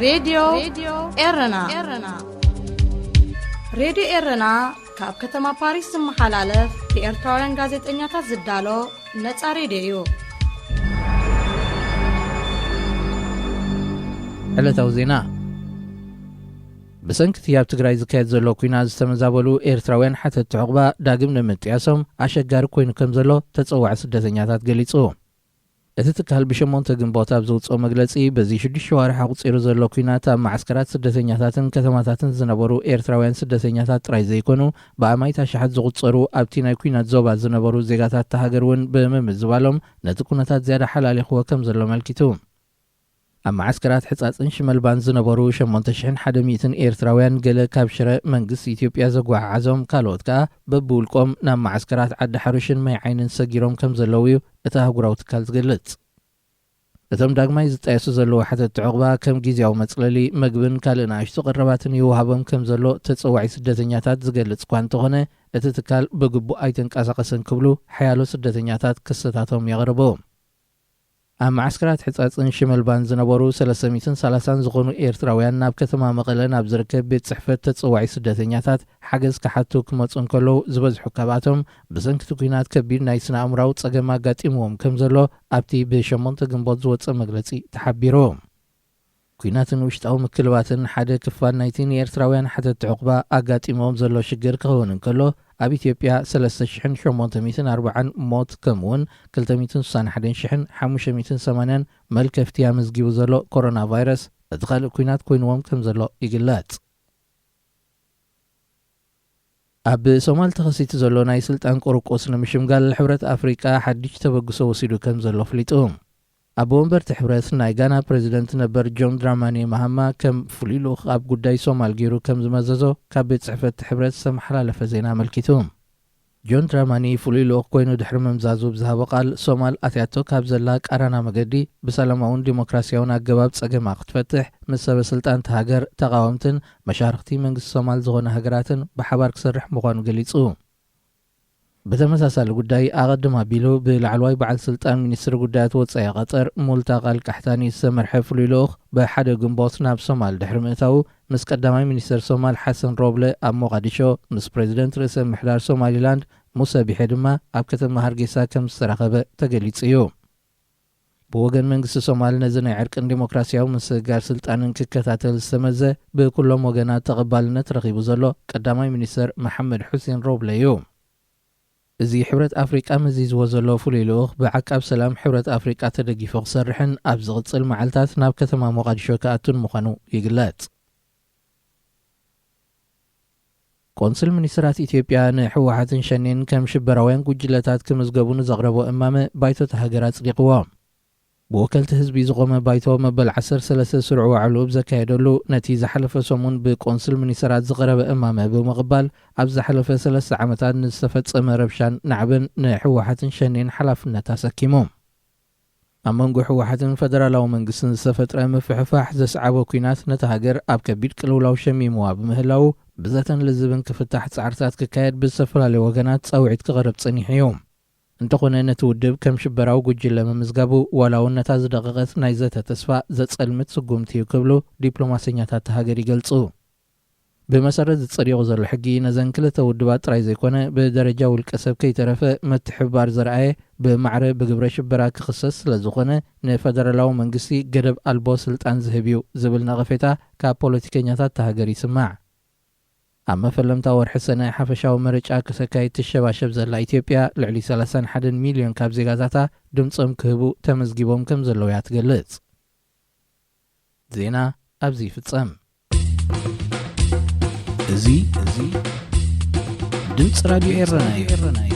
ሬድዮ ኤረና። ሬድዮ ኤረና ካብ ከተማ ፓሪስ ዝመሓላለፍ ብኤርትራውያን ጋዜጠኛታት ዝዳሎ ነጻ ሬድዮ እዩ። ዕለታዊ ዜና። ብሰንኪ እቲ ኣብ ትግራይ ዝካየድ ዘሎ ኲናት ዝተመዛበሉ ኤርትራውያን ሓተትቲ ዕቑባ ዳግም ንምጥያሶም ኣሸጋሪ ኮይኑ ከም ዘሎ ተጸዋዒ ስደተኛታት ገሊጹ። እቲ ትካል ብሸሞንተ ግንቦት ኣብ ዘውጽኦ መግለጺ፣ በዚ ሽዱሽተ ዋርሕ ኣቑጺሩ ዘሎ ኲናት ኣብ መዓስከራት ስደተኛታትን ከተማታትን ዝነበሩ ኤርትራውያን ስደተኛታት ጥራይ ዘይኮኑ፣ ብኣማኢት ኣሽሓት ዝቑጸሩ ኣብቲ ናይ ኲናት ዞባ ዝነበሩ ዜጋታት እታ ሃገር እውን ብምምዝባሎም ነቲ ኩነታት ዝያዳ ሓላሊኽዎ ከም ዘሎ ኣመልኪቱ። ኣብ መዓስከራት ሕጻጽን ሽመልባን ዝነበሩ ሸሞንተ ሽሕን ሓደ ሚእትን ኤርትራውያን፣ ገለ ካብ ሽረ መንግስቲ ኢትዮጵያ ዘጓዓዓዞም፣ ካልኦት ከኣ በብውልቆም ናብ መዓስከራት ዓዲ ሓሩሽን ማይ ዓይንን ሰጊሮም ከም ዘለዉ እዩ እቲ ኣህጉራዊ ትካል ዝገልጽ። እቶም ዳግማይ ዝጣየሱ ዘለዉ ሓተትቲ ዕቑባ ከም ግዝያዊ መጽለሊ፣ መግብን ካልእ ንኣሽቱ ቀረባትን ይወሃቦም ከም ዘሎ ተጸዋዒ ስደተኛታት ዝገልጽ እኳ እንተኾነ፣ እቲ ትካል ብግቡእ ኣይተንቀሳቐሰን ክብሉ ሓያሎ ስደተኛታት ክስታቶም የቕርቡ። ኣብ መዓስከራት ሕጻጽን ሽመልባን ዝነበሩ ሰለስተ ሚእትን ሰላሳን ዝኾኑ ኤርትራውያን ናብ ከተማ መቐለ ናብ ዝርከብ ቤት ጽሕፈት ተጸዋዒ ስደተኛታት ሓገዝ ክሓቱ ክመጹ እንከለዉ፣ ዝበዝሑ ካብኣቶም ብሰንኪ እቲ ኲናት ከቢድ ናይ ስነ ኣእምራዊ ጸገም ኣጋጢምዎም ከም ዘሎ ኣብቲ ብሸሞንተ ግንቦት ዝወጸ መግለጺ ተሓቢሩ። ኲናትን ውሽጣዊ ምክልባትን ሓደ ክፋል ናይቲ ንኤርትራውያን ሓተትቲ ዕቑባ ኣጋጢምዎም ዘሎ ሽግር ክኸውን እንከሎ፣ ኣብ ኢትዮጵያ ሰለስተ ሽሕን ሸሞንተ ሚእትን ኣርባዓን ሞት፣ ከምኡውን ክልተ ሚእትን ስሳን ሓደን ሽሕን ሓሙሽተ ሚእትን ሰማንያን መልከፍቲ ኣመዝጊቡ ዘሎ ኮሮና ቫይረስ፣ እቲ ካልእ ኲናት ኮይንዎም ከም ዘሎ ይግለጽ። ኣብ ሶማል ተኸሲቱ ዘሎ ናይ ስልጣን ቁርቁስ ንምሽምጋል፣ ሕብረት ኣፍሪቃ ሓድሽ ተበግሶ ወሲዱ ከም ዘሎ ኣፍሊጡ። ኣቦ ወንበርቲ ሕብረት ናይ ጋና ፕሬዚደንት ነበር ጆን ድራማኒ ማሃማ ከም ፍሉይ ልኡኽ ኣብ ጉዳይ ሶማል ገይሩ ከም ዝመዘዞ ካብ ቤት ጽሕፈት ሕብረት ዝተመሓላለፈ ዜና ኣመልኪቱ። ጆን ድራማኒ ፍሉይ ልኡኽ ኮይኑ ድሕሪ ምምዛዙ ብዝሃቦ ቃል፣ ሶማል ኣትያቶ ካብ ዘላ ቃራና መገዲ ብሰላማውን ዲሞክራሲያውን ኣገባብ ጸገማ ክትፈትሕ፣ ምስ ሰበ ስልጣን እታ ሃገር፣ ተቓወምትን መሻርኽቲ መንግስቲ ሶማል ዝኾነ ሃገራትን ብሓባር ክሰርሕ ምዃኑ ገሊጹ። ብተመሳሳሊ ጉዳይ፣ ኣቐድም ኣቢሉ ብላዕለዋይ በዓል ስልጣን ሚኒስትሪ ጉዳያት ወጻኢ ቀጠር ሙልታቕ ኣል ቃሕታኒ ዝተመርሐ ፍሉይ ልኡኽ ብሓደ ግንቦት ናብ ሶማል ድሕሪ ምእታዉ፣ ምስ ቀዳማይ ሚኒስተር ሶማል ሓሰን ሮብለ ኣብ ሞቓዲሾ፣ ምስ ፕሬዚደንት ርእሰ ምሕዳር ሶማሊላንድ ሙሰ ቢሔ ድማ ኣብ ከተማ ሃርጌሳ ከም ዝተራኸበ ተገሊጹ እዩ። ብወገን መንግስቲ ሶማል፣ ነዚ ናይ ዕርቅን ዲሞክራሲያዊ ምስግጋር ስልጣንን ክከታተል ዝተመዘ፣ ብኩሎም ወገናት ተቐባልነት ረኺቡ ዘሎ ቀዳማይ ሚኒስተር መሓመድ ሑሴን ሮብለ እዩ። እዚ ሕብረት ኣፍሪቃ መዚዝዎ ዘሎ ፍሉይ ልኡኽ፣ ብዓቃብ ሰላም ሕብረት ኣፍሪቃ ተደጊፉ ክሰርሕን ኣብ ዝቕጽል መዓልታት ናብ ከተማ ሞቓዲሾ ክኣቱን ምዃኑ ይግለጽ። ቆንስል ሚኒስትራት ኢትዮጵያ ንህወሓትን ሸኔን ከም ሽበራውያን ጉጅለታት ክምዝገቡ ንዘቕረቦ እማመ ባይቶ እታ ሃገር ኣጽዲቕዎ። ብወከልቲ ህዝቢ ዝቖመ ባይቶ መበል ዓሰርተ ሰለስተ ስሩዕ ዋዕሉ ኣብ ዘካየደሉ፣ ነቲ ዝሓለፈ ሰሙን ብቆንስል ሚኒስትራት ዝቐረበ እማመ ብምቕባል፣ ኣብ ዝሓለፈ ሰለስተ ዓመታት ንዝተፈጸመ ረብሻን ናዕብን ንህወሓትን ሸኔን ሓላፍነት ኣሰኪሙ። ኣብ መንጎ ህወሓትን ፈደራላዊ መንግስትን ዝተፈጥረ ምፍሕፋሕ ዘስዓቦ ኲናት ነታ ሃገር ኣብ ከቢድ ቅልውላው ሸሚምዋ ብምህላዉ፣ ብዘተን ልዝብን ክፍታሕ ጻዕርታት ክካየድ ብዝተፈላለዩ ወገናት ጻውዒት ክቐርብ ጸኒሑ እዩ። እንተኾነ፣ ነቲ ውድብ ከም ሽበራዊ ጉጅለ ምምዝጋቡ፣ ዋላ እውን ነታ ዝደቐቐት ናይ ዘተ ተስፋ ዘጸልምት ስጉምቲ እዩ ክብሉ ዲፕሎማሰኛታት እታ ሃገር ይገልጹ። ብመሰረት ዝጸዲቑ ዘሎ ሕጊ፣ ነዘን ክልተ ውድባት ጥራይ ዘይኮነ፣ ብደረጃ ውልቀ ሰብ ከይተረፈ ምትሕብባር ዘርኣየ ብማዕረ ብግብረ ሽበራ ክኽሰስ ስለ ዝኾነ፣ ንፈደራላዊ መንግስቲ ገደብ ኣልቦ ስልጣን ዝህብ እዩ ዝብል ነቐፌታ ካብ ፖለቲከኛታት እታ ሃገር ይስማዕ። ኣብ መፈለምታ ወርሒ ሰነ ሓፈሻዊ ምርጫ ክተካይድ ትሸባሸብ ዘላ ኢትዮጵያ፣ ልዕሊ ሰላሳን ሓደን ሚልዮን ካብ ዜጋታታ ድምጾም ክህቡ ተመዝጊቦም ከም ዘለዉ እያ ትገልጽ። ዜና ኣብዚ ይፍጸም። እዚ፣ እዚ ድምጺ ራድዮ ኤረና እዩ።